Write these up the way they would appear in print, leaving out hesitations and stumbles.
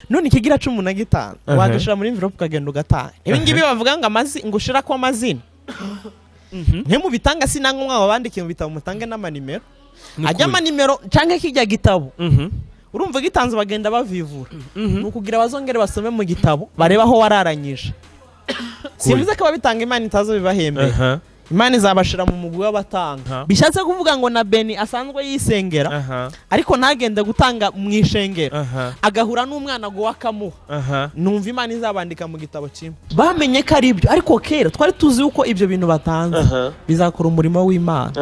None ikigira 15 wagashira muri envelope ukagenda ugatanga. Ibi ngibi bavuga ngo amazi, ngo ushirako amazina, mwe mubitanga, sinangwa mwabandikiye mu bitabo, mutange n'amanimero ajya amanimero canke kijya gitabo. Urumva gitanze bagenda bavivura, ni ukugira bazongere basome mu gitabo barebe aho wararanyije. Simvuze ko ababitanga Imana itazo bibahembera. Imana izabashira mu mugwi w'abatanga. Bishatse kuvuga ngo na Beni asanzwe yisengera, ariko ntagende gutanga mu ishengero, agahura n'umwana ngo akamuha. Numva Imana izabandika mu gitabo kimwe bamenye ko ari ibyo. Ariko kera twari tuzi yuko ibyo bintu batanze bizakora umurimo w'Imana.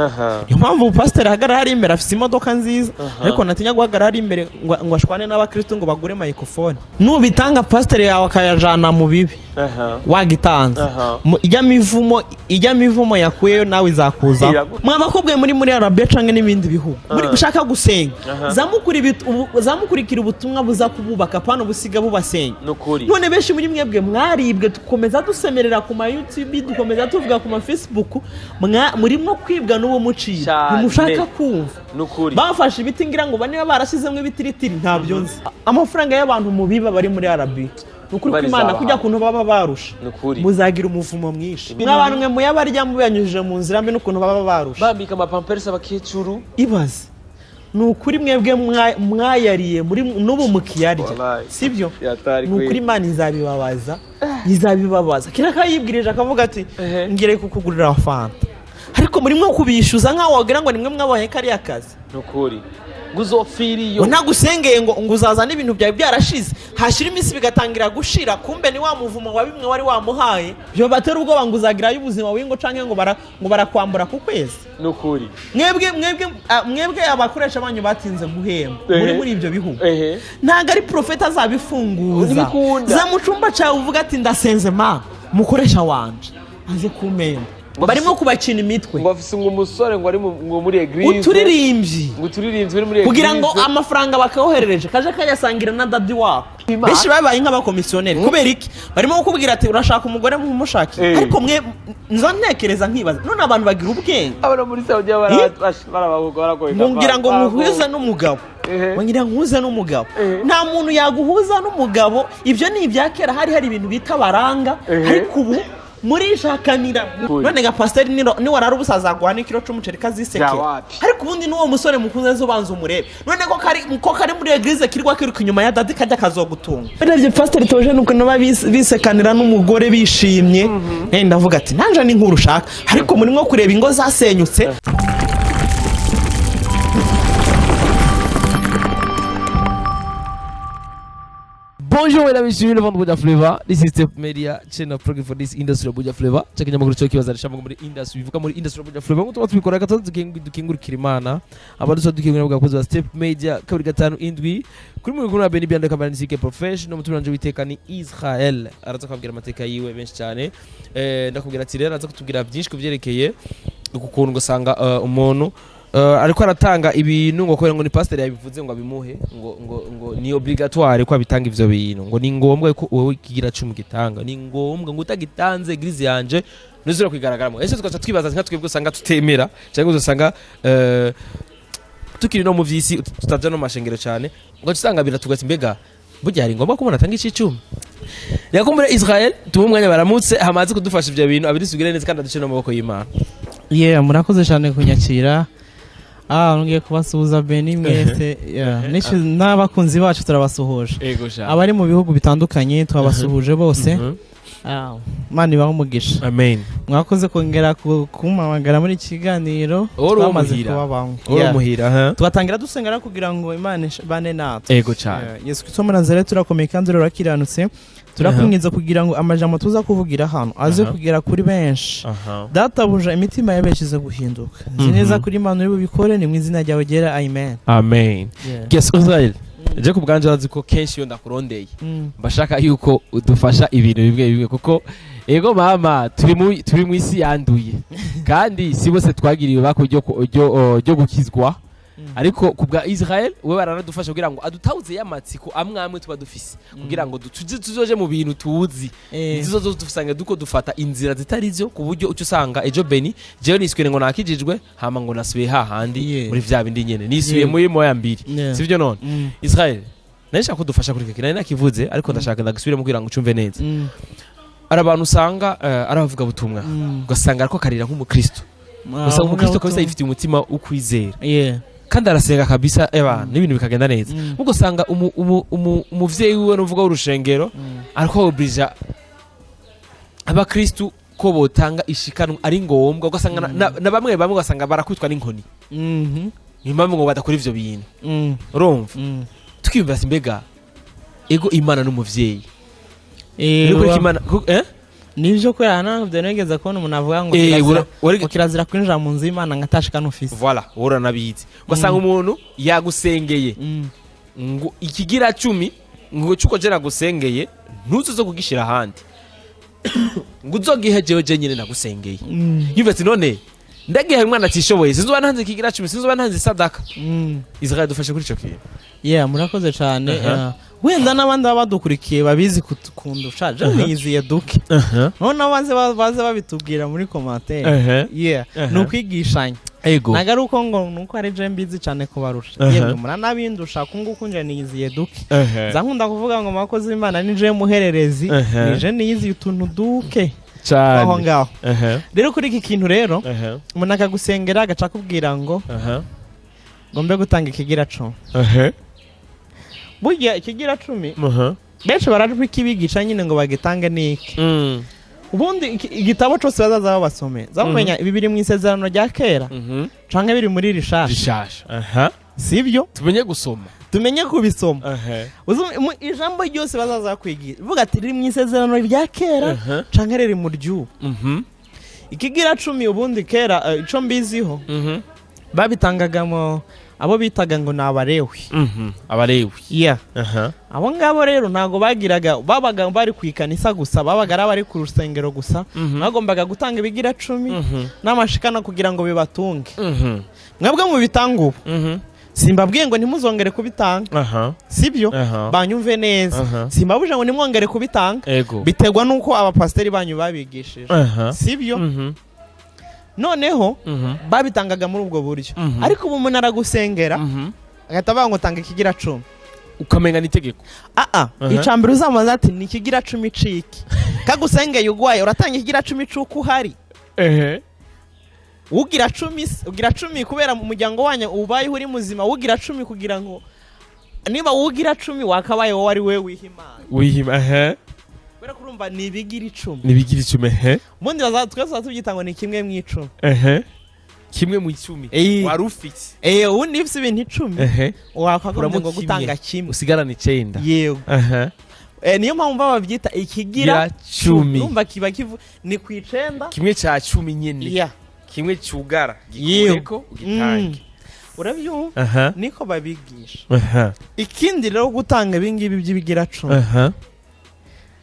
Niyo mpamvu umupasiteri ahagarara hari imbere afite imodoka nziza, ariko natinya guhagarara hari imbere ngo ashwane n'abakristo ngo bagure microphone. Nubitanga pasiteri yawe akayajana mu bibi, wagitanze, ijya mivumo yakuyeyo nawe izakuzaho. Mwabakobwa muri Arabiya canke n'ibindi bihugu muri ushaka gusenga, zamukurikira ubutumwa buza kububaka, apana busiga bubasenga. Nukuri. None benshi muri mwebwe mwaribwe, dukomeza dusemerera ku ma YouTube, dukomeza tuvuga ku ma Facebook, murimo kwibwa n'uwo mucira. Cyane. Ntimushaka kumva. Nukuri. Bafashe ibiti, ngira ngo bane barashyizemo ibitiritiri, ntabyo nzi. Amafaranga y'abantu mubiba bari muri Arabiya, ni ukuri ko Imana Barizabaha. kujya kuntu baba barusha, Nukuri. muzagira umuvumo mwinshi. Mw'abantu mwe muyabarya mubiyanyujije mu nzira mbi n'ukuntu baba barusha. Bambika amapamperisi abakecuru. Ibaze, ni ukuri mwebwe mwayariye muri n'ubu mukiyarya. Wallahi. Sibyo? Yatari. Ni ukuri Imana izabibabaza, izabibabaza. Kera kayibwirije akavuga ati ngire kukugurira fanta, ariko murimo kubishyuza nk'aho wagira ngo nimwe mwabaye kariya kazi. Nukuri, ngo uzopfira iyo. Ngo ntagusengeye, ngo uzazane ibintu byawe byarashize, hashira iminsi bigatangira gushira, kumbe ni wa muvumo wa bimwe wari wamuhaye. Byo batera ubwoba ngo uzagirayo ubuzima wingo canke ngo barakwambura ku kwezi. Nukuri. Mwebwe abakoresha banyu batinze guhemba muri ibyo bihugu, ntabwo ari profeta azabifunguza. Ntibikunda. Za mu cyumba cyawe uvuga ati: "Ndasenze Mana, umukoresha wanje aze kumpemba." Barimo kubakina imitwe. Ngo afise ngo umusore ngo ari ngo muri église. Uturirimbyi. Ngo uturirimbyi uri muri Kugira ngo église. amafaranga bakayoherereje kaje kayasangira na daddy wako. Imana. Benshi babaye nk'abakomisiyoneri. Kubera iki? Barimo kukubwira ati: "Urashaka umugore, mumushake." Ariko mwe nza ntekereza nkibaza, none abantu bagira ubwenge? Abana muri Saudiya barabagoye. Ngo ngira ngo nkuhuze n'umugabo. Ngo ngira nkuhuze n'umugabo. Nta muntu yaguhuza n'umugabo. Ibyo ni ibya kera, hari ibintu bita baranga. Ariko ubu murishakanira. Kuri. None ga pasiteri niwarara ubusa azaguha n'ikiro c'umuceri kazisekera? Wapi. Ariko ubundi n'uwo musore mukunze ubanza umurebe. None ko kari muri église kirwa kiruka inyuma ya daddy, kajya kazogutunga. Urebye pasiteri Theogene ukuntu baba bisekanira n'umugore bishimye, ndavuga ati nanje ni nkuru ushaka. Ariko murimo kureba ingo zasenyutse. Bonjour mesdames et messieurs, le vent de Buja Flavor. This is Step Media, channel program for this industry of Buja Flavor. Check inyamakuru cyo kibazarisha muri industry, bivuga muri industry of Buja Flavor. Nkuko tuba tubikora gatatu dukengurukira Imana. Abadusa dukengurira bwakoze ba Step Media 257 kuri muri kumwe na Benny Bianda Kamara Nzike Professional, mutumanje witeka ni Israel. Araza kubabwira amateka yiwe benshi cyane. Ndakubwira ati rero araza kutubwira byinshi kubyerekeye uku kuntu ugasanga umuntu ariko aratanga ibintu ngo kubera ngo ni pasiteri yabivuze ngo abimuhe, ngo ni obligatoire ko abitanga ivyo bintu, ngo ni ngombwa ko wowe kigira 10 gitanga, ni ngombwa ngo utagitanze église yanje ntuzira kwigaragaramo. Ese tugaca twibaza nka twebwe usanga tutemera cyangwa usanga tukiri no mu vy'isi, tutaja no mu mashengero cyane, ugaca usanga biratugati mbega burya hari ngombwa ko umuntu atanga icicumi? Yakumbure Israel, tuhe umwanya baramutse hamaze kudufasha ivyo bintu abirisubire neza kandi aduce no mu maboko y'Imana. Yeah, murakoze cyane kunyakira. Ngiye kubasuhuza Beni mwese. Yeah, n'abakunzi bacu turabasuhuje. Ego sha. Abari mu bihugu bitandukanye twabasuhuje bose. Imana ibahe umugisha. Amen. Mwakoze kongera kumpamagara muri iki kiganiro. Uri Twamaze umuhira. kuba bamwe. Uri Yeah. umuhira ha. Tugatangira dusenga kugira ngo Imana ibane natwe. Ego cyane. Yeah, Yesu Kristo muri Nazareti, turakomeye kandi urakiranutse. Turakwinginze kugira ngo amajambo tuza kuvugira hano aze kugera kuri benshi. Databuja, imitima ya benshi ize guhinduka. Nzi neza kuri Imana uri bubikore. Ni mu izina ryawe ryera, amen. Amen. Yeah. Yes, Israel, je ku bwanje urazi ko kenshi iyo ndakurondeye mbashaka yuko udufasha ibintu bimwe bimwe, kuko ego mama turi mu isi yanduye kandi si bose twagiriwe bako ryo gukizwa. Ariko ku bwa Israel we baranadufasha kugira ngo adutahuze y'amatsiko amwe amwe tuba dufise, kugira ngo tuzoje mu bintu tuzi, tuzozo dusanga duko dufata inzira zitari zo, ku buryo uca usanga ejo Beni jewe niswire ngo nakijijwe, hama ngo nasubiye hahandi muri vya bindi nyene nisubiye muri moya mbiri. Sivyo none? Israel. Nari nshaka ko dufasha kuri iki, nari nakivuze, ariko ndashaka ndagisubiremo kugira ngo ucumve neza. Hari abantu usanga ari abavugabutumwa, ugasanga ariko akarira nk'umukristo, ugasanga umukristo kabisa yifitiye umutima wo kwizera, kandi arasenga kabisa, eba n'ibintu bikagenda neza. Ugasanga umuvyeyi wiwe n'uvuga w'urushengero ariko oblija abakristu ko botanga ishikanwa ari ngombwa, ugasanga na bamwe bamwe ugasanga barakubitwa n'inkoni, niyo mpamvu ngo badakora ivyo bintu. Urumva, tukiyumvira ati mbega ego Imana n'umuvyeyi, ariko reka Imana eh? Nivyo, kubera ntabwo nigeze kubona umuntu avuga ngo ngo kirazira kwinjira mu nzu y'Imana ngo atashikana ufise. Voilà, uranabizi, ugasanga umuntu yagusengeye ngo ikigira 10, ngo cuko je nagusengeye ntuzuze kugishira ahandi, ngo uzogihe jewe je nyine nagusengeye. Yumva ati none ndagihaye umwana atishoboye, sinzoba ntanze ikigira 10, sinzoba ntanze isadaka. Israel, dufashe kuri ico kintu. Yeah, murakoze cyane. Wenda n'abandi baba badukurikiye babizi kundusha, je niyiziye duke, noneho baze babitubwira muri commentaire. Yeah, ni ukwigishanya. Ntabwo ari uko ngo ni uko ari je mbizi cyane kubarusha. Yemwe, muranabindusha ko nguko nje niyiziye duke. Nza nkunda kuvuga ngo makozi w'Imana ni je muhererezi, ni je niyiziye utuntu duke aho ngaho. Rero kuri iki kintu rero, umuntu akagusengera agaca akubwira ngo ngombe gutanga ikigira 10. Burya ikigira 10, benshi baraje kibigisha nyine ngo bagitange niki. Ubundi igitabo cyose bazaza babasome zamumenya ibi biri mu isezerano rya kera canke biri muri rishasha. Rishasha. Sibyo? Tumenye gusoma. Tumenye kubisoma. Ijambo ryose bazaza kwigira vuga ati riri mu isezerano rya kera canke riri mu ry'ubu. Ikigira 10 ubundi kera, ico mbiziho, babitangaga mu abo bitaga ngo ni Abarewi. Abalewi. Yeah. Abo ngabo rero ntabwo bagiraga, babaga bari ku ikanisa gusa, babaga ari abari ku rusengero gusa. Bagombaga gutanga ibigira 10 n'amashikana kugira ngo bibatunge. Mwebwe mubitanga ubu, simbabwiye ngo ntimuzongere kubitanga. Sibyo? Banyumve neza. Simbabuje ngo nimwongere kubitanga. Biterwa n'uko abapasiteri banyu babigishije. Sibyo? Noneho babitangaga muri ubwo buryo. Ariko ubu umuntu aragusengera agahita avuga ngo tanga ikigira 10. Ukamenga ni itegeko. Aa, icambere uzamubaza ati ni ikigira 10 ciki kagusengeye ugwaye, uratanga ikigira 10 c'uko uhari? Ugira 10 se, ugira 10 kubera mu muryango wanyu ubayeho uri muzima, ugira 10 kugira ngo niba ugira 10 wakabaye wowe ari we wiha Imana. Wihima. Kubera ko urumva ni ibigira 10. Nibigira 10. Ubundi twese tuba tubyita ngo ni kimwe mu 10. Kimwe mu 10. Wari ufite. Ubundi iyo ufise ibintu 10, wakagombye Kuramo ngo kimwe. gutanga kimwe. Usigarana 9. Yego. Niyo mpamvu babyita ikigira gira 10. Urumva kiba kivu ni ku 9. Kimwe ca 10 nyene. Kimwe cugara. Yewe. Gikureko ugitange. Urabyumva? Niko babigisha. Ikindi rero, gutanga ibingibi by'ibigira 10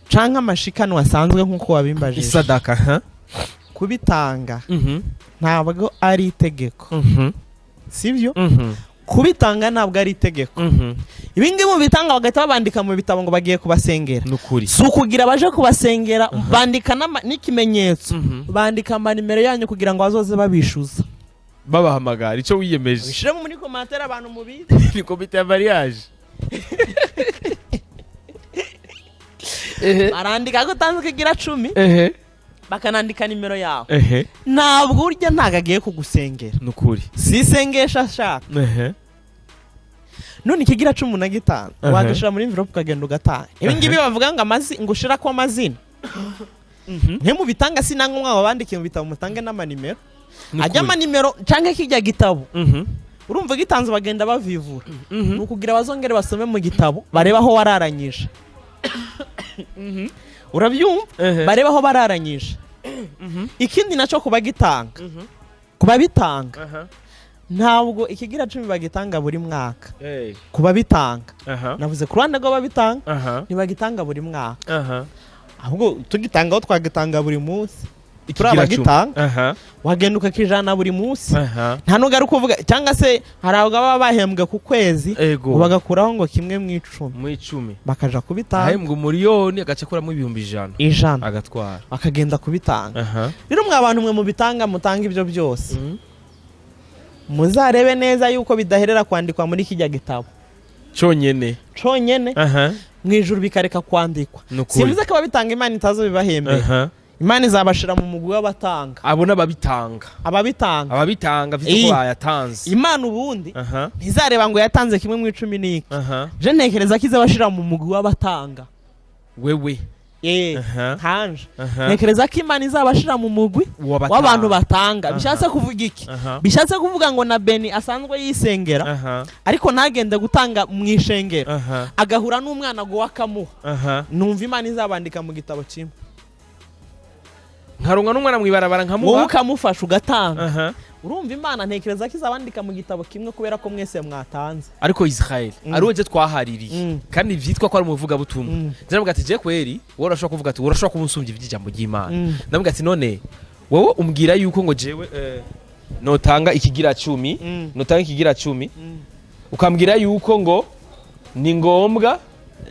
canke amashikanwa asanzwe nk'uko wabimbajije, Isadaka. Kubitanga ntabwo ari itegeko. Sibyo? Kubitanga ntabwo ari itegeko. Ibingibi mubitanga bagahita babandika mu bitabo ngo bagiye kubasengera. Nukuri. Si ukugira baje kubasengera, bandika n'ikimenyetso, bandika amanimero yanyu kugira ngo bazoze babishuza. Babahamagara ico wiyemeje. Bishiremo muri commentaire abantu mubizi. Ni komite ya mariage. Barandika ko utanze ikigira 10, bakanandika nimero yawe. Ntabwo urya, ntabwo agiye kugusengera. Nukuri. Si isengesho ashaka. None ikigira 10 na gitanu, wagishira muri envelope ukagenda ugatanga. Ibi ngibi bavuga ngo ngo ushirako amazina, ntimubitanga, sinangombwa babandikiye mu bitabo mutange n'amanimero. Ajya amanimero canke kijya gitabo, urumva gitanze bagenda bavivura, ni ukugira bazongere basome mu gitabo barebe aho wararanyije. Urabyumva? Barebe aho bararanyije. Ikindi nacyo, kubagitanga, kubabitanga, ntabwo ikigira 10 bagitanga buri mwaka. Kubabitanga, navuze ku ruhande rw'ababitanga, ntibagitanga buri mwaka. Ahubwo tugitangaho twagitanga buri munsi turi abagitanga. Wagenda ukakijana buri munsi. Nta nubwo ari ukuvuga, cyangwa se hari abo baba bahembwa ku kwezi, bagakuraho ngo kimwe mu 10. Mu 10. Bakaja kubitanga. Ahembwa umuriyoni agaca akuramo 100,000. 100. Agatwara. Bakagenda kubitanga. Rero mwa bantu mwe mubitanga, mutanga ibyo byose, muzarebe neza yuko bidaherera kwandikwa muri kijya gitabo. Cyonyene. Conyene. Mu ijuru bikareka kwandikwa. Nukuri. Simvuze ko ababitanga Imana itazobibahembera. Imana izabashira mu mugwi w'abatanga. Abo n'ababitanga. Ababitanga. Ababitanga bifite ko bayatanze. Imana ubundi ntizareba ngo yatanze kimwe mu icumi n'iki. Je ntekereza ko izabashira mu mugwi w'abatanga. Wewe. Nkanje ntekereza ko Imana izabashira mu mugwi W'abatanga. w'abantu batanga. Bishatse kuvuga iki? Bishatse kuvuga ngo na Beni asanzwe yisengera, ariko ntagende gutanga mu ishengero, agahura n'umwana ngo akamuha, numva Imana izabandika mu gitabo kimwe. Nkaronka n'umwana mw'ibarabara Wowe nkamuha. ukamufasha ugatanga. Urumva, Imana ntekereza ko izabandika mu gitabo kimwe kubera ko mwese mwatanze. Ariko Israel, ari we twahaririye, kandi vyitwa ko ari umuvugabutumwa. Ndavuga ati je kweri wowe urashobora kuvuga ati urashobora kuba unsumbya ivy'ijambo ry'Imana. Ndavuga ati none wowe umbwira yuko ngo jewe notanga ikigira 10, notanga ikigira 10, ukambwira yuko ngo ni ngombwa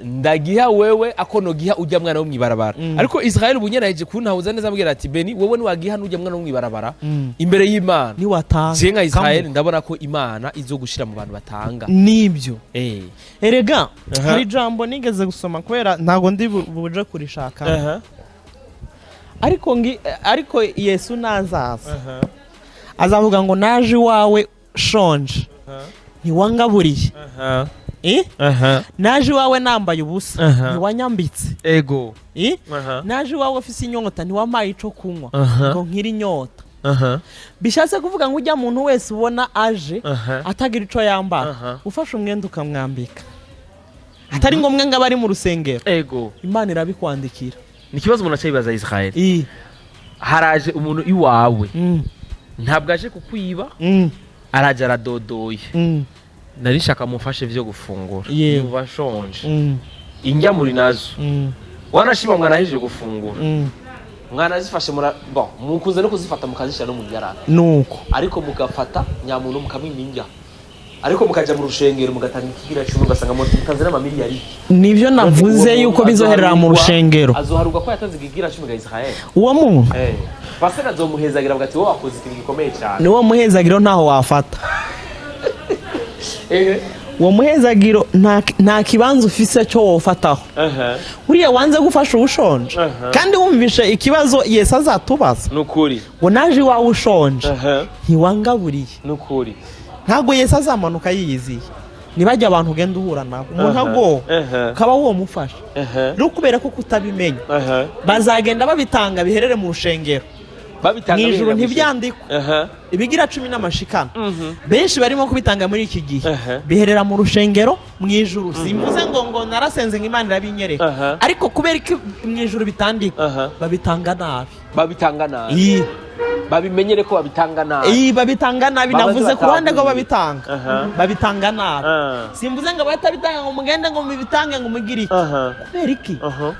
ndagiha wewe ako nogiha ujya mwana wo mwibarabara. Ariko Israel ubu nyene aheje kuntahuza neza, ambwira ati Beni, wowe niwagiha n'ujya mwana wo mwibarabara, imbere y'Imana, niwatanga je nka Israel kamuha. ndabona ko Imana izogushira mu bantu batanga. Nibyo. Erega hari ijambo nigeze gusoma, kubera ntabwo ndi buje kurishaka, ariko ariko Yesu nazaza azavuga ngo naje iwawe shonje ntiwangaburiye. Eh? Naje iwawe nambaye ubusa ntiwanyambitse. Eh? Naje iwawe ufise inyota ntiwampaye ico kunywa ngo nkire inyota. Bishatse kuvuga ngo ujya muntu wese ubona aje atagira ico yambara, ufashe umwenda ukamwambika, atari ngombwa ngo abe ari mu rusengero, Imana irabikwandikira. Ni ikibazo umuntu acayibaza, Israel. Haraje umuntu iwawe, ntabwo aje kukwiba, araje aradodoye, nari nshaka mumfashe vyo gufungura, yumva nshonje, indya muri nazo, wanashima mwanahejeje gufungura, mwanazifashe mura bon mukunze no kuzifata mukazishyira no mu yarara, Nuko. ariko mugafata nyamuntu mukamwima indya, ariko mukaja mu rushengero mugatanga ikigira 10, ugasanga mutanze n'amamiliyari. Nibyo navuze yuko bizoherera mu rushengero. Azoharurwa ko yatanze ikigira 10 ga Israel. Uwo muntu, pastor azomuhezagira avuga ati wowe wakoze ikintu gikomeye cyane. Niwo muhezagiro ntaho wafata. Uwo muhezagiro nta kibanza ufise cyo wofataho. Uriya wanze gufasha uwushonje, kandi wumvishe ikibazo Yesu azatubaza, Nukuri. ngo naje iwawe ushonje ntiwangaburiye. Nukuri. Ntabwo Yesu azamanuka yiyiziye. Ntibajya abantu ugenda uhura nabo, umuntu agowe, ukaba womufasha, rero kubera ko kutabimenya, bazagenda babitanga biherere mu rushengero, Babitanga mu ijuru biherera mu ntibyandikwa. Ibigira 10 n'amashikano benshi barimo kubitanga muri iki gihe, biherera mu rushengero, mu ijuru simvuze ngo narasenze ngo Imana irabinyereka, ariko kubera ko mu ijuru bitandikwa, babitanga nabi. Babitanga nabi. Iyi. Babimenyere ko babitanga nabi. Iyi, babitanga nabi. Babaze Navuze ku ruhande batahuye. rw'ababitanga, babitanga nabi. Simvuze ngo abatabitanga ngo mugende ngo mubitange ngo mugire iki. Kubera iki?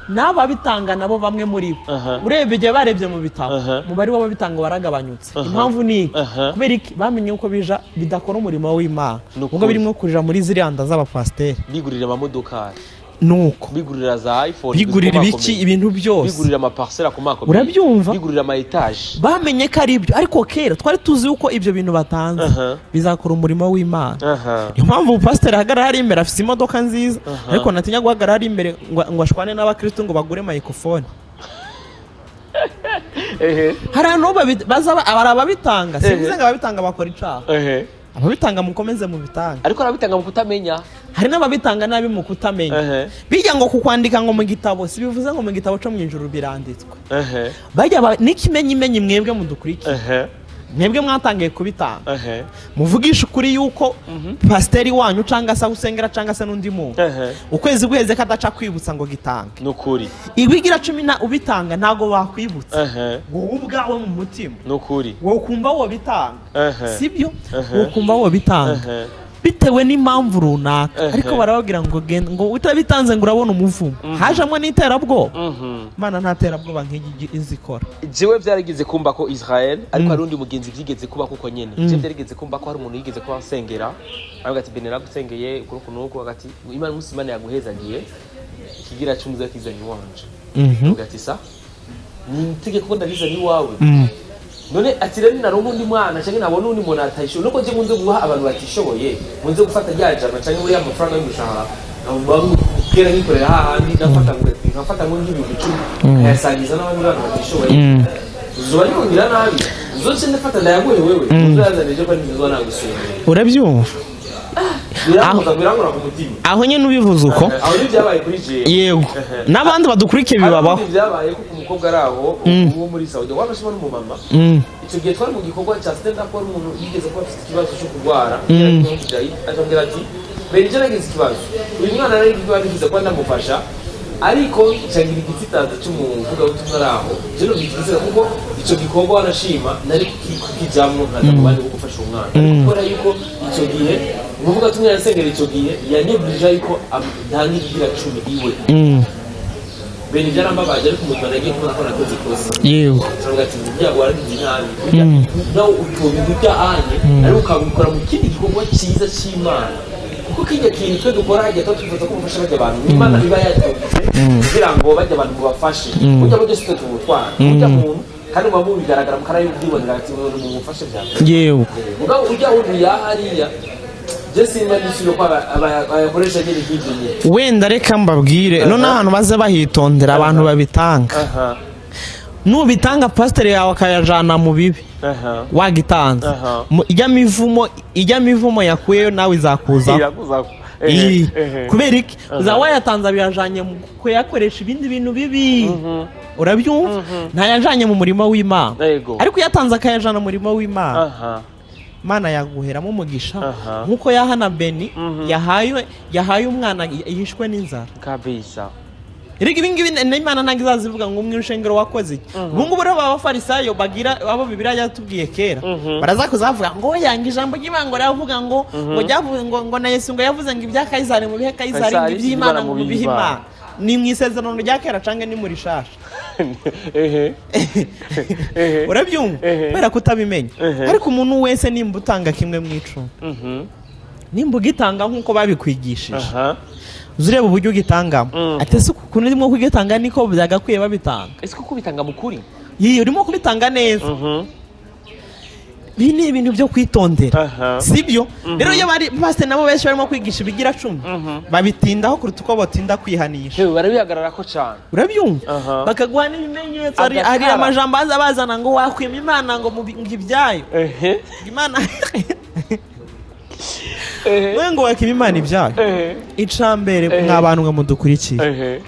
N'ababitanga nabo, bamwe muri bo, urebye igihe barebye mu bitabo, umubare w'ababitanga waragabanyutse. Impamvu ni iki? Kubera iki? Bamenye uko bija bidakora umurimo w'Imana, Ni ukuri. ubwo birimo kuja muri ziriya nda z'abapasiteri. Bigurira amamodokari. Nuko. Bigurira za iPhone. Bigurira ibiki, ibintu byose. Bigurira amaparcelle akomakomeye. Urabyumva? Bigurira ama étage. Bamenye ko ari ibyo, ariko kera twari tuzi yuko ibyo bintu batanze bizakora umurimo w'Imana. Niyo mpamvu umupasiteri ahagarara hari imbere afite imodoka nziza, ariko natinya guhagarara hari imbere ngo ashwane n'abakristo ngo bagure microphone. Hari abantu hari ababitanga, simvuze ngo ababitanga bakora icaha. Ababitanga mukomeze mubitanga. Ariko arabitanga mu kutamenya. Hari n'ababitanga nabi mu kutamenya. Bijya ngo kukwandika ngo mu gitabo, si bivuze ngo mu gitabo cyo mu ijuru biranditswe. Bajya n'ikimenyimenyi, mwebwe mudukurikiye, mwebwe mwatangiye kubitanga, muvugishe ukuri yuko pasiteri wanyu cyangwa se aho usengera cyangwa se n'undi muntu, ukwezi guheze kadaca kwibutsa ngo gitange. Nukuri. Ibigira 10 na ubitanga ntabwo bakwibutsa. Wowe ubwawe mu mutima, Nukuri. wowe ukumva wobitanga, sibyo? Wowe ukumva wobitanga bitewe n'impamvu runaka, ariko barababwira ngo genda, ngo utabitanze ngo urabona umuvumo, hajemo n'iterabwoba. Imana nta terabwoba nk'igi izikora. Jewe byarigeze kumba ko Israel, ariko hari undi mugenzi byigeze kuba kuko nyene jewe byarigeze kumba ko hari umuntu yigeze kuba ansengera, aravuga ati Bene, nagusengeye uku n'uku n'uku, ati Imana, umunsi Imana yaguhezagiye, ikigira 10 uzakizanye iwanje. Avuga ati sa ni itegeko ko ndabizana iwawe. None ati rero naronka undi mwana canke nabona undi muntu atayishoboye, nuko je nkunze guha abantu batishoboye, nkunze gufata rya jana canke muri ya mafaranga y'umushahara kera nkikorera hahandi, nafata nkafata ngo nk'ibihumbi 10 nkayasangiza n'abandi bana batishoboye. Uzoba ngira nabi, uzoce ndafata ndayaguhe wewe, uzoyazanije ko ntizoba nagusengera. Urabyumva? Birankora ku mutima. Aho nyine ubivuze uko. Aho ntibyabaye kuri jewe. Yego, n'abandi badukurikiye bibabaho. Hari byabaye ko umukobwa ari aho wo muri Saudi wabashima n'umumama. Icyo gihe twari mu gikorwa cya stand up, wari umuntu yigeze kuba afite ikibazo cyo kurwara, akambwira ati: "Mbere icyo nagize ikibazo, uyu mwana nari ngize kuba ndamufasha, ariko ncagira igitsitaza cy'umuvugabutumwa ari aho." Je numva igitsitaza kuko icyo gikorwa wanashima nari kukijamwo nkaza mu bandi bo gufasha uwo mwana, ariko kubera yuko icyo gihe umuvugabutumwa yasengera, icyo gihe yanyeburije yuko ntanga ikigira cumi iwe. Bene byarambabaje, ariko umuntu nagiye kubona ko nakoze ikosa. Turavuga ati ibyago waragize nabi nawe utobiguta anye, ariko ukabikora mu kindi gikorwa cyiza cy'Imana, kuko kijya kintu twe dukora hajya tuba twifuza ko mufasha bajya abantu, Imana iba yatubwiye kugira ngo bajya abantu mubafashe, burya buryo si twe tubutwara burya muntu, kandi muba mubigaragara mukarabibwibonera ati umuntu mumufashe bya mbere. Mugabo ujya wundi yahariya je simba ndisubire ko abayakoresha nyine nk'ibyo nyine. Wenda reka mbabwire none ahantu baze bahitondera abantu babitanga. Nubitanga pasiteri yawe akayajana mu bibi, wagitanze, ijya mivumo yakuyeyo nawe izakuzaho. Irakuzaho. Ii. Kubera iki? Uzaba wayatanze abiyajanye mu kuyakoresha ibindi bintu bibi, urabyumva? Ntayajanye mu murimo w'Imana. Ariko iyo atanze akayajana mu murimo w'Imana, Imana yaguheramo umugisha, nk'uko yahana Beni yahaye umwana yishwe n'inzara. Erega ibi ngibi n'Imana ntabwo izazivuga ngo umwe urushengero wakoze iki. Ubu ngubu rero abafarisayo bagira abo Bibiliya yatubwiye kera, baraza kuzavuga ngo yanga ijambo ry'Imana, ngo riravuga ngo ryavuze ngo na Yesu ngo yavuze ngo ibya Kayizari mu bihe Kayizari, ngo Kayisari, iby'Imana ngo mu mu bihe bihe Imana. Ni mu isezerano rya kera canke ni mu rishasha? Ehe ehe. Urabyumva? Kubera kutabimenya. Ariko umuntu wese nimba utanga 1/10, nimba ugitanga nk'uko babikwigishije, uzi ureba uburyo ugitangamo, ati ese uku kuntu urimo kugitanga niko byagakwiye babitanga? Ese kuko ubitanga mu kuri? Iyi urimo kubitanga neza. Ibi ni ibintu byo kwitondera. Sibyo rero, iyo bari pasiteri nabo benshi barimo kwigisha ibigira cumi, babitindaho kuruta uko batinda kwihanisha. Yewe, barabihagarara ko cyane. Urabyumva? Aha. Bakaguha n'ibimenyetso. Hari Agakara. amajambo aza bazana ngo wakwima Imana ngo ngo ibyayo Imana we ngo wakwima Imana ibyayo. Icambere, mwa bantu mwe mudukurikiye,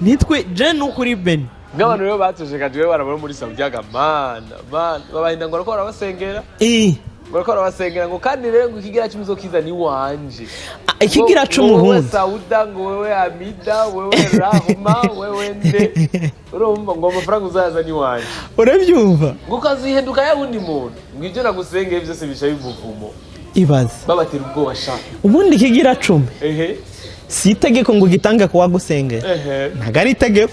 nitwe je nukuri Beni. Nk'abantu rero batushikajwe barabona muri Saudiya, mana mana, babahinda ngo barako barabasengera, ngo barako barabasengera, ngo kandi rero ngo ikigira cumi uzokiza ni wanje. Ah, ikigira cumi Ngo wewe ubundi. Sauda, ngo wewe Amida, wewe Rahuma, wewe nde, urumva ngo amafaranga uzayaza ni wanje. Urabyumva? Ngo ukazihinduka ya wundi muntu, ngo ibyo nagusengeye byose bisha bimuvumo. Ibaze. Babatera ubwoba sha. Ubundi ikigira cumi si itegeko ngo ugitange ku wagusengera. Ntabwo ari itegeko,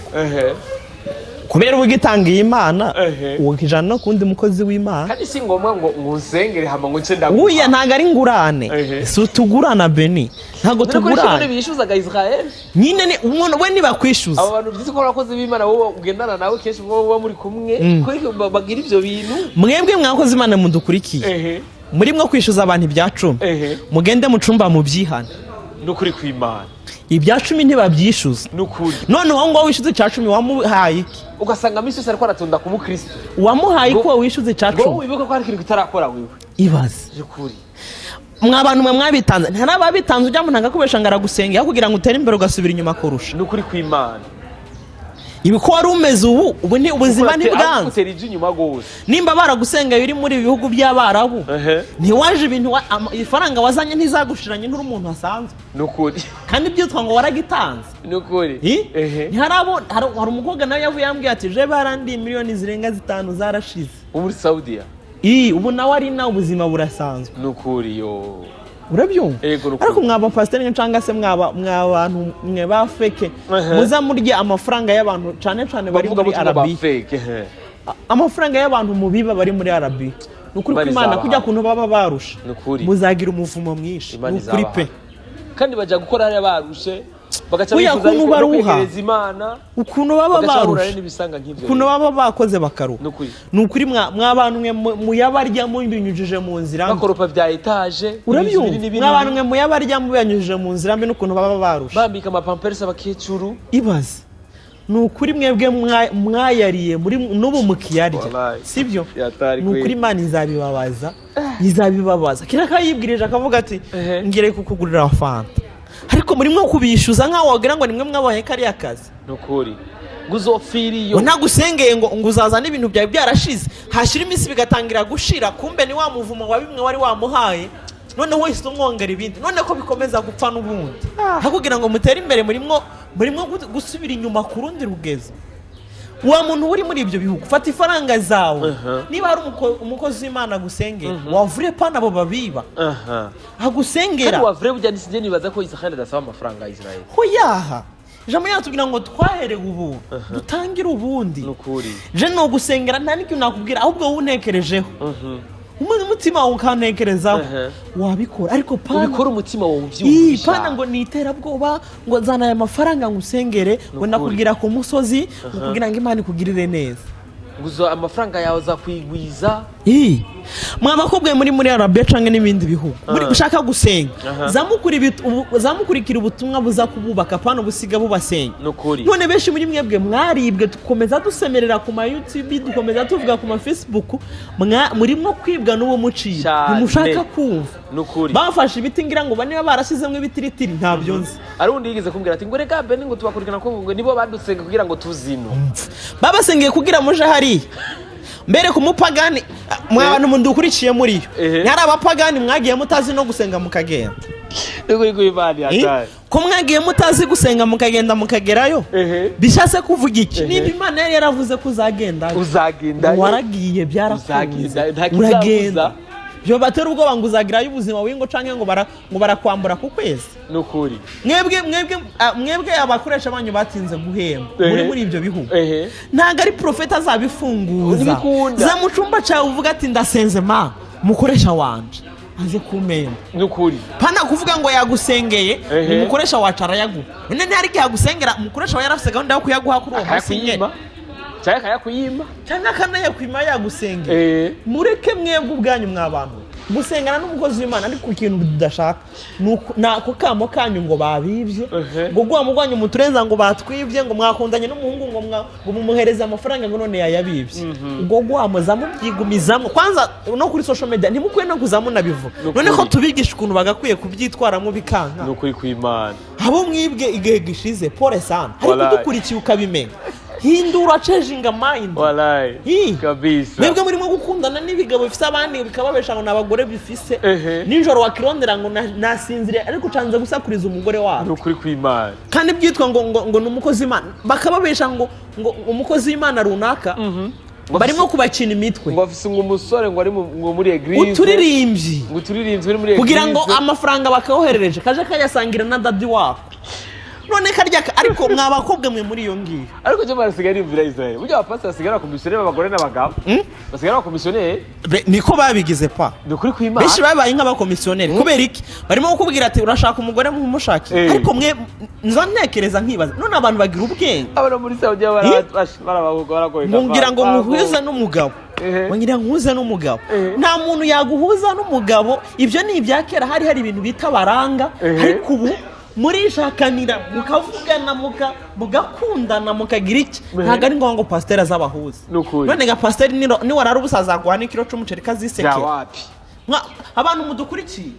kubera uba ugitangiye Imana, ukijana no ku wundi mukozi w'Imana. Kandi si ngombwa ngo unsengere hama ngo nce ndaguha. Wuya ntabwo ari ingurane. Si utugurana Beni, ntabwo None ko tugurana. bishyuzaga Israel? Nyine ni umuntu we ntibakwishyuza. Abo bantu byitwa ko abakozi b'Imana, wowe ugendana nawe kenshi wowe uba muri kumwe, ko bagira ibyo bintu. Mwebwe mwakoze Imana mudukurikiye, muri mwo kwishyuza abantu ibya cumi, mugende mu cumba mubyihane. N'ukuri kw'Imana. Ibya cumi ntibabyishyuza. N'ukuri. None uwo nguwo wishyuza icya cumi wamuhaye iki? Ugasanga minsi yose ariko aratunda ku mukristo. Wamuhaye ko wishyuza icya Ngo cumi? wibuke ko hari ikintu kitarakora wewe. Ibaze. By'ukuri. Mwa bantu mwe mwabitanze, nta n'ababitanze, ujya muntu akakubesha ngo aragusengera kugira ngo utere imbere, ugasubira inyuma kurusha. N'ukuri kw'Imana. Ibi ko wari umeze ubu, ubu ni ubuzima ntibwanze. Utera ijwi inyuma rwose. Nimba baragusengeye uri muri ibi bihugu by'Abarabu, ntiwaje ibintu ifaranga wazanye ntizagushiranye, nturi umuntu wasanzwe. N'ukuri. Kandi byitwa ngo waragitanze. N'ukuri. Ntiharabo hari umukobwa nawe yavuye yambwiye ati je barandiye miliyoni zirenga 5 zarashize. Wo muri Saudiya? Ii, ubu nawe ari nawe ubuzima burasanzwe. N'ukuri yo. Urabyumva? Yego, n'ukuri. Ariko mwaba pasiteri cyangwa se mwaba mwa bantu mwe ba fake, muza murya amafaranga y'abantu cyane cyane bari Bavuga muri butumwa ba Arabiya. fake. Amafaranga y'abantu mubiba bari muri Arabiya, ni ukuri Imana kw'Imana, izabaha. kujya kuntu baba barusha, N'ukuri. muzagira umuvumo mwinshi. Imana Ni ukuri izabaha. pe. Kandi bajya gukora hariya barushe. Bagaca Buriya bifuza ukuntu yuko no baruha. kwegereza Imana, Ukuntu baba bagaca bahura barusha, n'ibisanga nk'ivyo. Ukuntu baba bakoze bakaruha. Nukuri. Ni ukuri, mwa bantu mwe muyabarya mubinyujije mu nzira mbi. Bakoropa vya étage. Urabyumva? Ibintu binini. Mwa bantu mwe muyabarya mubanyujije mu nzira mbi n'ukuntu baba barusha. Bambika amapamperisi abakecuru. Ibaze, ni ukuri, mwebwe mwayariye muri n'ubu mukiyarya. Wallahi. Sibyo? Yatari. Ni ukuri, Imana izabibabaza, izabibabaza. Kera kayibwirije akavuga ati: "Ngire kukugurira fanta," ariko murimo kubishyuza nk'aho wagira ngo nimwe mwabonye kariya kazi. Nukuri, ngo uzopfira iyo. Ngo nagusengeye, ngo uzazane ibintu byawe byarashize, hashira iminsi bigatangira gushira. Kumbe ni wa muvumo wa bimwe wari wamuhaye. Noneho wahise umwongera ibindi, none ko bikomeza gupfa n'ubundi. Aho kugira ngo mutere imbere, murimo gusubira inyuma ku rundi rugezo. Wa muntu uri muri ibyo bihugu, fata ifaranga zawe. Niba hari umukozi w'Imana agusengera, wavure pana abo babiba. Agusengera. Kandi wavure, burya nsinjye nibaza ko Israel adasaba amafaranga ya Israel. Hoyaha, ijambo yatubwira ngo twaherewe ubuntu, dutangire ubundi. Nukuri. Je ni ugusengera, nta n'ikintu nakubwira, ahubwo wowe untekerejeho, umutima wawe ukantekerezaho, wabikora, ariko pana Ubikora umutima wawe Ii, uvyumvisha. pana ngo ni iterabwoba, ngo nzana aya mafaranga ngo usengere, ngo Nukuri. nakubwira ku musozi, ngo kugira ngo Imana ikugirire neza. Ngo amafaranga yawe azakwigwiza. Ii. Mwa bakobwa muri Arabiya canke n'ibindi bihugu muri gushaka gusenga, zamukurikira ubutumwa buza kububaka, pana ubusiga bubasenga. Nukuri. None benshi muri mwebwe mwaribwe, dukomeza dusemerera ku ma YouTube, dukomeza tuvuga ku ma Facebook, murimo kwibwa n'uwo mucira. Cyane. Ntimushaka kumva. Nukuri. Bafashe ibiti, ngira ngo bane barashyizemo ibitiritiri, ntabyo nzi. Ari undi yigeze kumbwira ati ngo reka Beni, ngo tubakurikirana ko ngo nibo badusenga kugira ngo tuzino. Babasengeye kugira muje hariya mbere ku mupagani. Mwa bantu mudukurikiye muri yo, ntari abapagani, mwagiye mutazi no gusenga mukagenda. Nukuri kw'Imana. Eh? Yataye. Ko mwagiye mutazi gusenga mukagenda mukagerayo, bishatse kuvuga iki? Niba Imana yari yaravuze ko uzagenda, Uzagenda. waragiye, byarakunze. Uzagenda, nta kizabuza. Uragenda, byo batera ubwoba ngo uzagirayo ubuzima wingo canke ngo barakwambura ku kwezi. Nukuri. Mwebwe abakoresha banyu batinze guhemba muri ibyo bihugu, ntabwo ari profeta azabifunguza. Ntibikunda. Za mu cyumba cyawe uvuga ati: "Ndasenze ma mukoresha wanje aze kumemba." Nukuri. Pana kuvuga ngo yagusengeye, umukoresha wacu arayaguha. None ntihari igihe agusengera, umukoresha wawe yarafise gahunda yo kuyaguha kuri uwo munsi nyene. Akayakuyima cyangwa akayakuyima. Cyangwa akanayakwima yagusengeye. Mureke mwebwe ubwanyu, mwa bantu gusengana n'umukozi w'Imana, ariko ikintu tudashaka ni ako kamo kanyu ngo babibye, ngo gwa mugwanyu muturenza, ngo batwibye, ngo mwakundanye n'umuhungu, ngo mumuhereze amafaranga, ngo none yayabibye. Ubwo gwamuza mubyigumizamo kwanza no kuri social media ntimukwiye no kuza munabivuga. Nukuri. None ko tubigisha ukuntu bagakwiye kubyitwaramo bikanka. Nukuri kw'Imana. Abo mwibwe igihe gishize, pole sana, ariko Wallahi. udukurikiye ukabimenya, hindura, changing mind. Wallahi. Ii. Kabisa. Mwebwe murimo gukundana n'ibigabo bifise abandi, bikababesha ngo ni abagore bifise. Nijoro wakirondera ngo nasinziriye, ariko ucanze gusakuriza umugore wabo. Nukuri kw'Imana. Kandi byitwa ngo ni umukozi w'Imana, bakababesha ngo umukozi w'Imana runaka, barimo kubakina imitwe. Ngo afise ngo umusore ngo ari ngo muri église. Uturirimbyi. Ngo uturirimbyi uri muri église. Kugira ngo amafaranga bakayoherereje kaje kayasangira na daddy wabo, none karya ariko mwa bakobwa mwe muri iyo ngiyo. Ariko cyo barasigaye nimvira Israel, burya abapasiteri basigaye ari abakomisiyoneri b'abagore n'abagabo, basigaye ari abakomisiyoneri. Niko babigize pa. Ni ukuri kw'Imana. Benshi babaye nk'abakomisiyoneri. Kubera iki? Barimo kukubwira ati: "Urashaka umugore, mumushake." Ariko mwe nza ntekereza nkibaza, none abantu bagira ubwenge? Abana muri Saudiya barabagoye. Ngo ngira ngo nkuhuze n'umugabo. Ngo ngira nkuhuze n'umugabo. Nta muntu yaguhuza n'umugabo, ibyo ni ibya kera, hari ibintu bita baranga. Ariko ubu murishakanira, mukavugana, mugakundana, mukagira iki. Ntabwo ari ngombwa ngo pasiteri azabahuze. Ni ukuri. None ga pasiteri niwarara ubusa azaguha n'ikiro c'umuceri kazisekera? Wapi. Abantu mudukurikiye,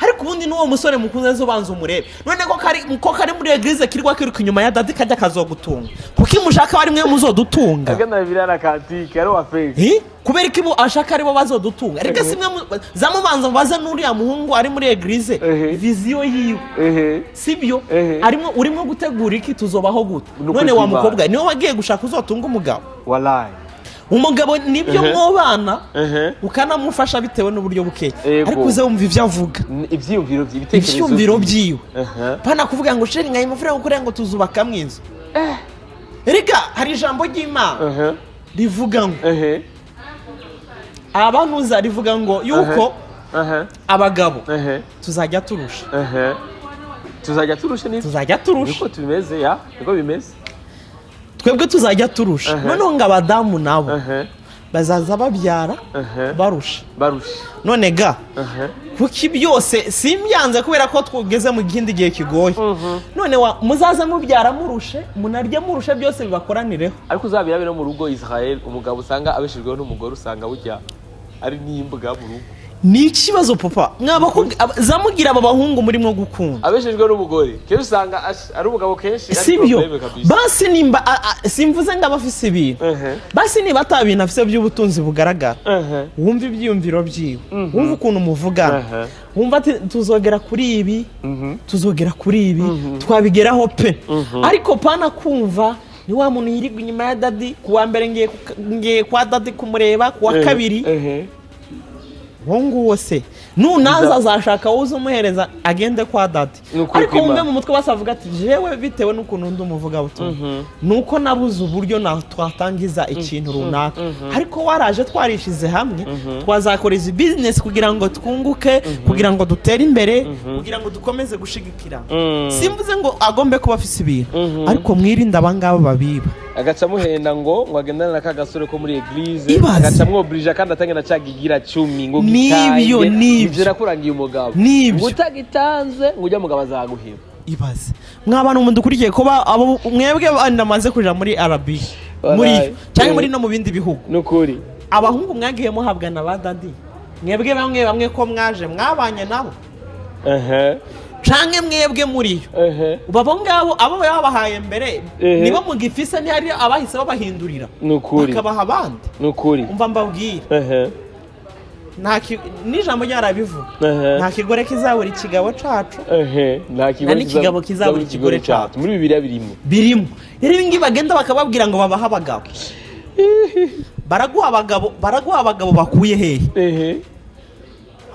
ariko ubundi n'uwo musore mukunze ubanza umurebe. None ko kari muri église, kirwa kiruka inyuma ya daddy, kajya kazogutunga, kuko iyo mushaka bari mwe muzodutunga. Agana biriya na kantike ari uwa fake. Eh? Kubera ko ibo ashaka aribo bazodutunga? Reka si mwe zamubanza mubaze n'uriya muhungu ari muri église, vision yiwe, sibyo? Arimo urimo gutegura iki? Tuzobaho gute? Ni ukuri None wa kw'Imana. mukobwa niwe wagiye gushaka uzotunga umugabo. Wallahi. Umugabo nibyo, mwobana, ukanamufasha bitewe n'uburyo bukeya, ariko uze wumva ibyo avuga. Ibyiyumviro bye, ibitekerezo. Ibyiyumviro byiwe. Pana kuvuga ngo: "Chéri, nkaye amafaranga kugira ngo tuzubakamo inzu." Reka, hari ijambo ry'Imana rivuga ngo abantuza, rivuga ngo yuko abagabo tuzajya turusha. Tuzajya turusha ni Tuzajya turusha. Niko tubimeze, ya, niko bimeze. Twebwe tuzajya turusha. Noneho ngo abadamu nabo bazaza babyara barusha. Barusha. None ga kuki byose simbyanze? Kubera ko twugeze mu kindi gihe kigoye. None wa muzaze mubyara murushe, munarye murushe, byose bibakoranireho. Ariko uzabirabe no mu rugo, Israel, umugabo usanga abeshejweho n'umugore, usanga burya ari n'imbwa mu rugo. Ni ikibazo, papa. Zamugira aba bahungu murimo gukunda. Abeshejweho n'umugore kenshi usanga ari umugabo kenshi ari Si byo? problème kabisa. Basi nimba simvuze ngo aba afise ibintu, basi niba ata bintu afise by'ubutunzi bugaragara, wumva ibyiyumviro byiwe, wumva ukuntu muvugana, wumva ati tuzogera kuri ibi, tuzogera kuri ibi, twabigeraho pe. Ariko pana kumva ni wa muntu yirirwa inyuma ya daddy: ku wa mbere ngiye kwa daddy kumureba, ku wa kabiri. Uwo nguwo se nunaza azashaka wowe umuhereza agende kwa daddy. Ni ukuri Ariko wumve kw'Imana. mu mutwe basavuga ati jewe bitewe n'ukuntu undi umuvugabutumwa, nuko nabuze uburyo na twatangiza ikintu runaka, ariko waraje twarishize hamwe twazakora izi business kugira ngo twunguke, kugira ngo dutere imbere, kugira ngo dukomeze gushigikira. Simvuze ngo agombe kuba afise ibintu, ariko mwirinde abangaba babiba. Agaca amuhenda ngo agendane na ka gasore ko muri église. Ibaze. Agaca amwoburija kandi atange na ca gigira cumi ngo Nibyo, gitange. nibyo. Ivyo nakurangiye umugabo. Nibyo. Ngo utagitanze ngo ujya mugabo azaguheba. Ibaze mwabana mudukurikiye ko abo mwebwe bandi bamaze kuja muri RB, muri Walayi. cyangwa muri no mu bindi bihugu, Nukuri. abahungu mwagiye muhabwa na ba daddy, mwebwe bamwe bamwe ko mwaje mwabanye nabo, canke mwebwe muri yo, ubu abo ngabo abo babahaye mbere nibo mugifise? Ntihari abahise babahindurira Nukuri. bakabaha abandi? Nukuri. Umva mbabwire, n'ijambo ryarabivuga, nta kigore kizabura ikigabo cacu. Nta Nta n'ikigabo kizabura ikigore cacu. Muri Bibiliya birimo. Birimo. Rero ibi ngibi bagenda bakababwira ngo babahe abagabo, baraguha abagabo, baraguha abagabo bakuye hehe?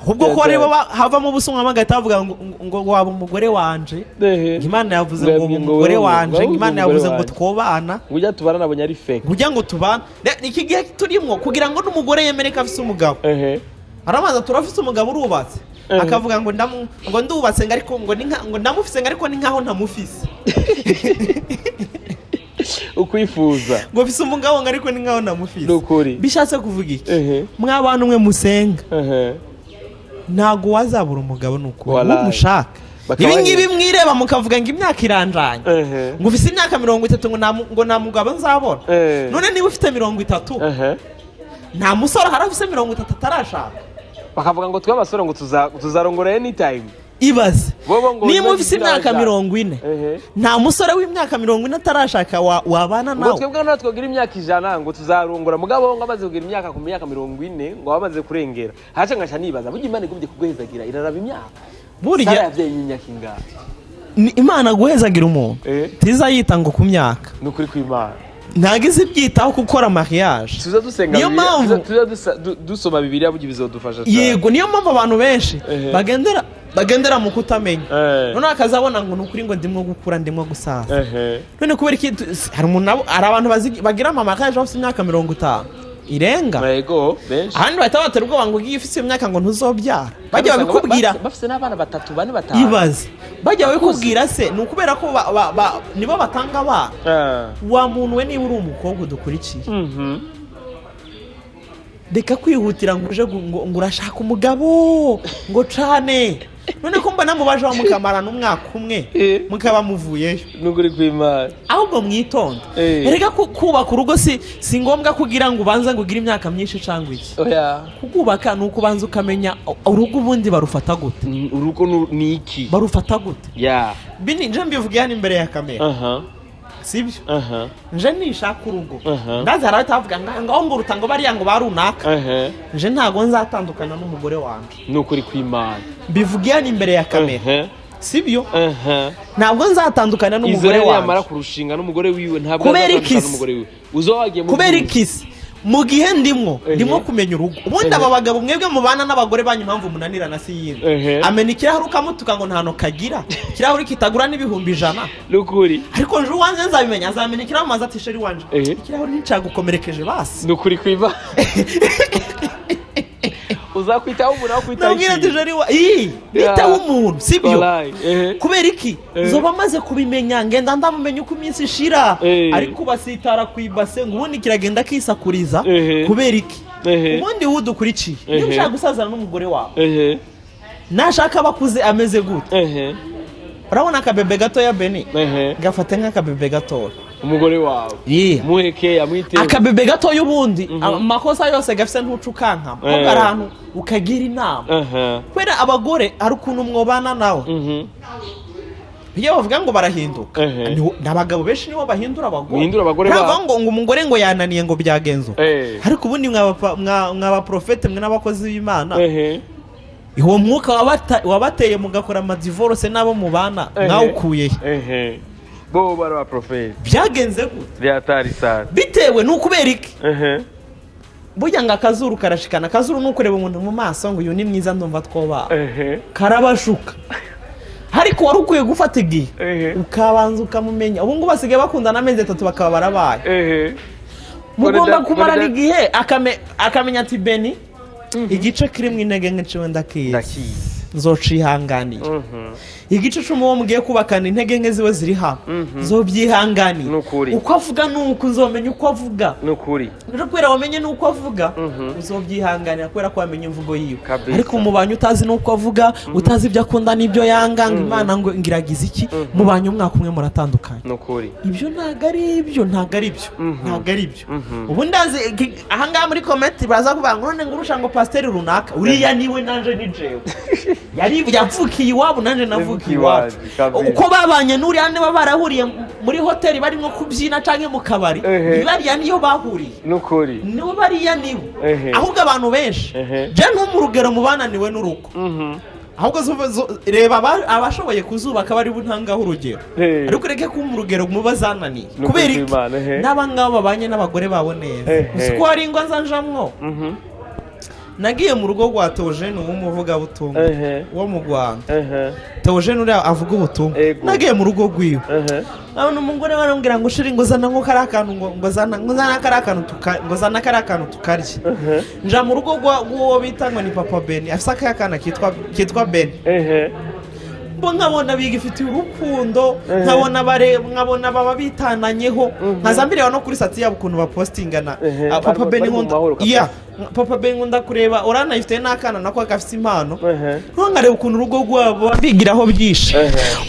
Ahubwo ko aribo havamo ubusumwa, bagahita bavuga ngo waba umugore wanje, ngo Imana yavuze ngo uba umugore wanje, ngo Imana yavuze ngo twobana. Ngo ujya tubana nabonye ari fake. Kugira ngo tubane. Iki gihe turimo, kugira ngo n'umugore yemere ko afise umugabo, arabanza turafise umugabo, urubatse, akavuga ngo ngo ndubatse, ngo ariko ngo ni ngo ndamufise, ngo ariko ni nkaho ntamufise. Ukwifuza. Ngo mfise umugabo, ngo ariko ni nkaho ntamufise. Nukuri. Bishatse kuvuga iki? Mw'abantu mwe musenga, ntago wazabura umugabo, ni ukuri Wallahi. umushaka. Bakaba Ibi ngibi mwireba mukavuga ngo imyaka iranjanye, ngo ufise imyaka 30, ngo nta mugabo nzabona. None niba ufite 30, nta musore ahari afise 30 atarashaka? Bakavuga ngo twe abasore ngo tuzarongora anytime. Ibaze. Bobo ngo Niba ibibazo ufise imyaka by'abashaka. 40, nta musore w'imyaka 40 atarashaka wabana Ngo nawe? twebwe natwe twagira imyaka 100 ngo tuzarongora, mugabo ngo amaze kugira imyaka ku myaka 40 ngo bamaze kurengera. Haca ngaca nibaza, burya Imana igumye kuguhezagira iraraba imyaka? Burya Sara yavyaye imyaka ingahe? Ni Imana guhezagira umuntu tiza yita ngo ku myaka. Ni ukuri kw'Imana. Ntabwo izi byitaho gukora mariage. Tuza dusenga Niyo Bibiliya, mpamvu- tuza dusoma Bibiliya, burya bizodufasha cyane. Yego, niyo mpamvu abantu benshi bagendera mu kutamenya. Noneho akazabona ngo ni ukuri ngo ndimwo gukura, ndimwo gusaza. None kubera iki hari umuntu hari abantu bagira amamariage bafite imyaka 50 irenga. Yego, benshi. Ahandi bahita batera ubwoba ngo ugiye ufite imyaka ngo ntuzobyara, bajya Usanga babikubwira. bafise n'abana batatu, bane, batanu. Ibaze, bajya babikubwira se ni ukubera ko nibo batanga abana? Wa muntu we, niba uri umukobwa udukurikiye, reka kwihutira ngo uje ngo urashaka umugabo ngo cane. None ko mbona mubaje mukamarana umwaka umwe, mukaba muvuyeyo? Nukuri kw'Imana. Ahubwo mwitonde. Erega kubaka urugo si ngombwa kugira ngo ubanze ngo ugire imyaka myinshi cyangwa iki. Oya. Kubaka ni ukubanza ukamenya urugo ubundi barufata gute. Urugo ni iki? Barufata gute? Ya. Bini nje mbivuge hano imbere ya kamera, sibyo? Aha. Nje nishaka urugo, ndazi hari abahita bavuga ngo ngaho ngo uruta ngo bariya ngo ba runaka. Nje ntago nzatandukana n'umugore wanjye. Nukuri kw'Imana. Mbivuge hano imbere ya kamera, sibyo? Aha. Ntabwo nzatandukana n'umugore Israel yamara wanjye. kurushinga n'umugore wiwe, ntabwo Kubera azatandukana iki se? n'umugore wiwe uzoba wagiye mu Kubera bwiza. iki se? Mu gihe ndimwo ndimwo kumenya urugo ubundi, aba bagabo mwebwe mubana n'abagore banyu, impamvu munanirana si yindi. Amena ikirahuri ukamutuka ngo ntano kagira, ikirahuri kitagura n'100,000. Nukuri. Ariko nje uwanjye nzabimenya, azamena ikirahuri maze ati chéri wanje, ikirahuri nticagukomerekeje basi. Nukuri kw'Imana. Uzakwitaho umuntu aho kwitaho Nabwira ati ikintu. Chéri wa ii, niteho umuntu, sibyo? Wallahi, ehe. Kubera iki? Zoba maze kubimenya, ngenda ndamumenya uko iminsi ishira. Ariko basitara ku ibase ngo ubundi kiragenda kisakuriza. Kubera iki? Ubundi wudukurikiye, niba ushaka gusazana n'umugore wawe, nashaka abakuze ameze gute? Urabona akabebe gatoya, Beni? Gafate nk'akabebe gatoya. Umugore wawe muheke, amwiteho. Akabebe gatoya, ubundi amakosa yose gafise ntuca ukankama, ahubwo hari ahantu ukagira inama. Kubera abagore hari ukuntu mwobana nawe, iyo bavuga ngo barahinduka, ni abagabo benshi nibo bahindura abagore. Muhindura abagore Ntabwo babo. ngo umugore ngo yananiye ngo byagenze uko. Ariko ubundi mwaba profete mwe n'abakozi b'Imana, uwo mwuka wabateye mugakora amadivorce n'abo mubana, mwawukuye he? Bo bari ba profete. Byagenze gute? Byatari sana. Bitewe ni ukubera iki? Burya ngo akazuru karashikana. Akazuru ni ukureba umuntu mu maso ngo uyu ni mwiza, ndumva twoba. Karabashuka, ariko wari ukwiye gufata igihe ukabanza ukamumenya. Ubu ngubu basigaye bakundana amezi 3 bakaba barabaye. Mugomba kumarana igihe, akamenya ati Beni igice kirimo intege nke ciwe ndakizi, Ndakizi. nzocihanganira. Igice c'umuwo mugiye kubakana, intege nke ziwe ziri hano, nzobyihanganira. Nukuri. Uko avuga nuko nzomenya uko avuga. Nukuri. Rero kubera wamenye n'uko avuga, uzobyihanganira kubera ko wamenye imvugo yiwe. Ariko mubanye utazi n'uko avuga, utazi ibyo akunda n'ibyo yanga, ngo Imana ngo ngiragize iki, mubanye umwaka umwe muratandukanye. Nukuri. Ibyo ntabwo ari ibyo, ntabwo ari byo, ntabwo ari byo. Ubu ndazi ahangaha muri comment baza kuvuga ngo none ngo urusha ngo pasiteri runaka uriya niwe, nanje ni jewe, yari yavukiye iwabo, nanje navukiye iwacu. Kabisa. Uko babanye n'uriya, niba barahuriye muri hoteli barimo kubyina cyangwa mu kabari, ni bariya niyo bahuriye. Nukuri. Nibo bariya nibo. Ahubwo abantu benshi, je nko mu rugero mu bananiwe n'urugo, ahubwo reba abashoboye kuzubaka bari buntangaho urugero. Ariko ureke kumpa urugero mu bazananiye. Ni Kubera ukuri iki? kw'Imana, ehe. N'aba ngaba babanye n'abagore babo neza. Uzi ko hari ingo nzanjamwo? Nagiye mu rugo rwa Teogene w'umuvugabutumwa wo mu Rwanda. Teogene uriya avuga ubutumwa. Nagiye mu rugo rwiwe, nkabona umugore barambwira ngo chéri, ngo zana ngo kariya kantu, ngo zana kariya kantu ngo zana kariya kantu tukarye. Nja mu rugo rw'uwo bita ngo ni Papa Beni, afise akaya kana kitwa Beni. Mbo nkabona bigifitiye urukundo, nkabona bare, nkabona baba bitananyeho, nkaza mbireba no kuri statut yabo ukuntu bapostingana. Ah, Papa Beni Bari mu nkunda mahoro kabisa. Yeah, Papa Beni nkunda kureba uranayifite n'akana nako gafite impano. Nko nkareba ukuntu urugo rwabo bigiraho byinshi.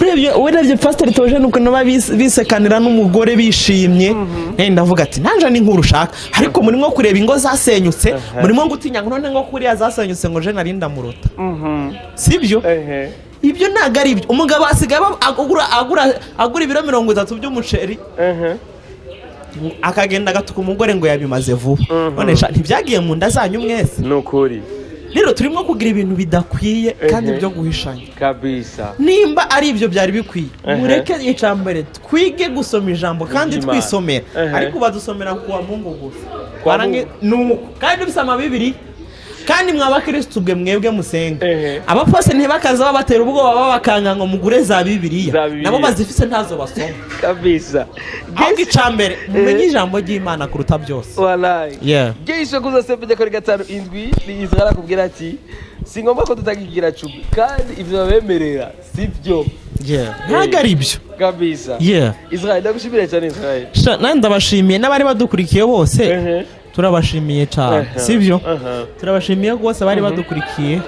Urebye Pasiteri Theogene ukuntu baba bisekanira n'umugore bishimye. Ndavuga ati nanje ni nkuru ushaka, ariko murimo kureba ingo zasenyutse, murimo gutinya ngo none ngo kuriya zasenyutse ngo je nari ndamuruta. Sibyo? Ibyo ntabwo ari ibyo. Umugabo asigaye agura ibiro 30 by'umuceri, akagenda agatuka umugore ngo yabimaze vuba. None sha, ntibyagiye mu nda zanyu mwese? Nukuri. Rero turimo kugira ibintu bidakwiye kandi byo guhishanya. Nimba ari ibyo byari bikwiye, mureke icambere twige gusoma ijambo kandi Ry'Imana. twisomera. Ariko badusomera kuwa Mungu gusa. Kwa Nuko kandi dusoma Bibiliya, kandi mwa bakristu bwe mwebwe musenga, abapose ntibakaza babatera ubwoba babakanga ngo mugure za Bibiliya. Za Bibiliya. Nabo bazifise ntazo basoma. Ahubwo icambere mumenye ijambo ry'Imana kuruta byose. Wallahi. Yeah. Geisha kuza sepe kuri 57 ni Israel akubwira ati si ngombwa ko tutakigira 10 kandi ivyo babemerera sibyo. Yeah, ntabwo ari ibyo. Israel, ndagushimira cyane, Israel. Sha, nanjye ndabashimiye n'abari badukurikiye bose. Turabashimiye cyane. Sibyo? Turabashimiye rwose abari badukurikiye.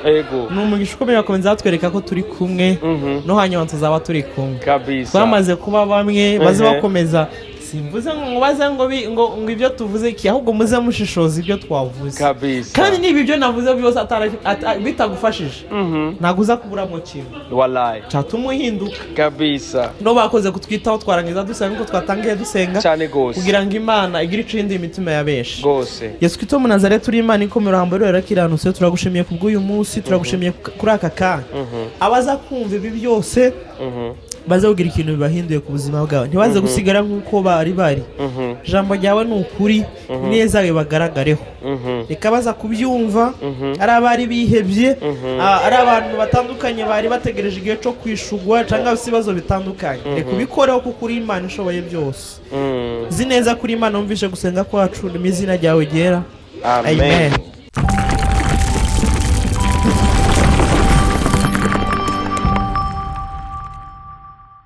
Ni umugisha ukomeye bakomeza batwereka ko turi kumwe, no hanyuma tuzaba turi kumwe. Twamaze kuba bamwe baze bakomeza. Simvuze ngo baze ngo ibyo tuvuze iki, ahubwo muze mushishoza ibyo twavuze. Kandi niba ibyo navuze byose bitagufashije, ntabwo uza kuburamo kimwe cyatuma uhinduka. No bakoze kutwitaho, twarangiza dusenga nkuko twatangiye dusenga, Cyane gose. kugira ngo Imana igire icyo ihindura imitima ya benshi. Gose. Yesu Kristo mu Nazareti, uri Imana ikomeye, uruhambo rero kiranutse. Turagushimiye kubw'uyu munsi, turagushimiye kuri aka kanya. Abaza kumva ibi byose baze kugira ikintu bibahinduye ku buzima bwabo, ntibaze gusigara nk'uko bari bari. Ijambo ryawe ni ukuri, neza bibagaragareho. Reka baza kubyumva, ari abari bihebye, ari abantu batandukanye bari bategereje igihe cyo kwishugwa cyangwa se ibibazo bitandukanye, reka ubikoreho kuko uri Imana ishoboye byose. Nzi neza kuri Imana wumvishe gusenga kwacu, ni mu izina ryawe ryera. Amen. Amen.